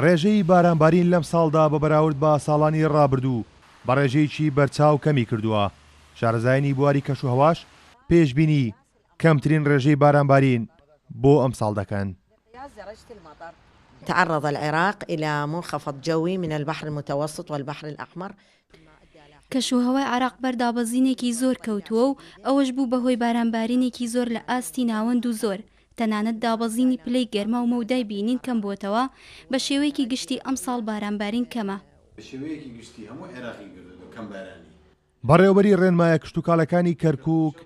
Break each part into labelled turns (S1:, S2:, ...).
S1: ڕێژەی بارانبارین لەمساڵدا بە بەراورد بە ساڵانی ڕابردوو بە ڕێژەیەکی بەرچاو کەمی کردووە، شارەزایانی بواری کەشوهەواش پێشبینی کەمترین ڕێژەی بارانبارین بۆ ئەمساڵ دەکەن.
S2: تعرض العراق الى منخفض جوی من البحر المتوسط والبحر الاحمر
S3: کەشوهەوای عێراق بەر دابەزینێکی زۆر کەوتووە و ئەوەش بوو بەهۆی بارانبارینێکی زۆر لە ئاستی ناوەند و زۆر، تەنانەت دابەزینی پلەی گەرما و مەودای بینین کەمبووەتەوە، بە شێوەیەکی گشتی ئەمساڵ بارانبارین کەمە.
S4: بە شێوەیەکی گشتی هەموو عێراقی گردۆتەوە کەم بارانی.
S1: بەڕێوەبەری ڕێنمایە کشتوکاڵەکانی کەرکوک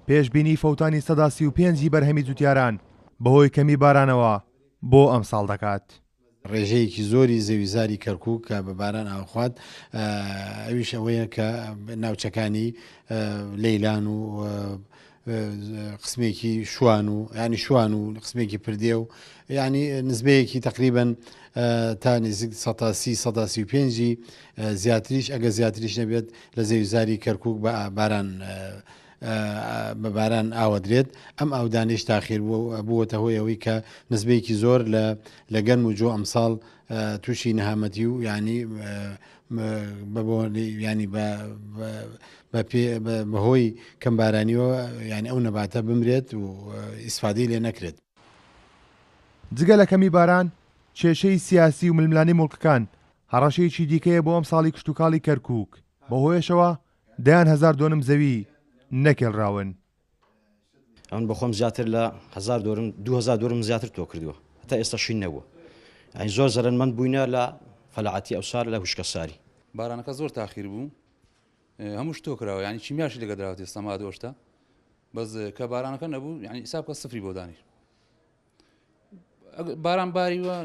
S1: پێشبینی فەوتانی 35% ی بەرهەمی جوتیاران بەهۆی کەمی بارانەوە بۆ ئەمساڵ دەکات.
S4: ڕێژەیەکی زۆری زەویزاری کەرکوک کە بە باران ئاوخوات ئەویش ئەوەیە کە ناوچەکانی لەیلان و قسمێکی شوان و ینی شوان و قسمێکی پردێ و ینی نزبەیەکی تقریبن تا نزیک 130 پێنجی زیاتریش ئەگە زیاتریش نەبێت لە زەویزاری کەرکک بە باران بە باران ئاوەدرێت، ئەم ئاودانەیش تاخیر بووە و بووەتە هۆی ئەوەی کە نسبەیەکی زۆر لە لە گەنم و جۆ ئەمساڵ تووشی نەهامەتی و یانی ینی بەهۆی کەمبارانیەوە یانی ئەو نەباتە بمرێت و ئیسفادەی لێ نەکرێت.
S1: جگە لە کەمی باران، کێشەی سیاسی و ململانێی موڵکەکان هەڕەشەیەکی دیکەیە بۆ ئەمساڵی کشتوکاڵی کەرکووک، بەوهۆیەشەوە دەیان هەزار دۆنم زەوی نەکێڵراون.
S5: ئەمن بەخۆم زیاتر لە هەزار دۆرم 2000 دۆرم زیاتر تۆ کردووە هەتا ئێستا شین نەبووە یانی زۆر زەرەرمەند بووینە لە فەلاعەتی ئەوسار لە هوشکەساری.
S6: بارانەکە زۆر تاخیر بوو هەموو شتۆ کراوە یانی کیمیاشی لەگە دراوەت ئێستا مادۆشتە بەس کە بارانەکە نەبوو یانی حساب کە سفری بۆ دانیر باران باریوە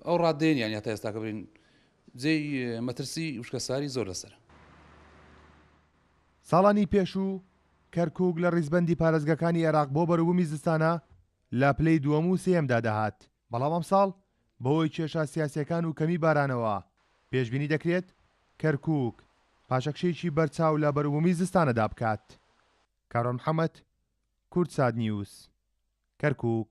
S6: ئەو ڕادێن یانی هەتا ئێستا کە برین جێی مەترسی وشکەساری زۆر لەسەرە.
S1: ساڵانی پێشوو، کەرکووک لە ڕیزبەندی پارێزگاکانی عێراق بۆ بەروبوومی زستانە لە پلەی دووەم و سێیەمدا دەهات، بەڵام ئەمساڵ بەهۆی کێشە سیاسییەکان و کەمی بارانەوە، پێشبینی دەکرێت کەرکووک پاشەکشەیەکی بەرچاو لە بەروبوومی زستانەدا بکات. کاروان محەمەد، کوردسات نیوز، کەرکووک.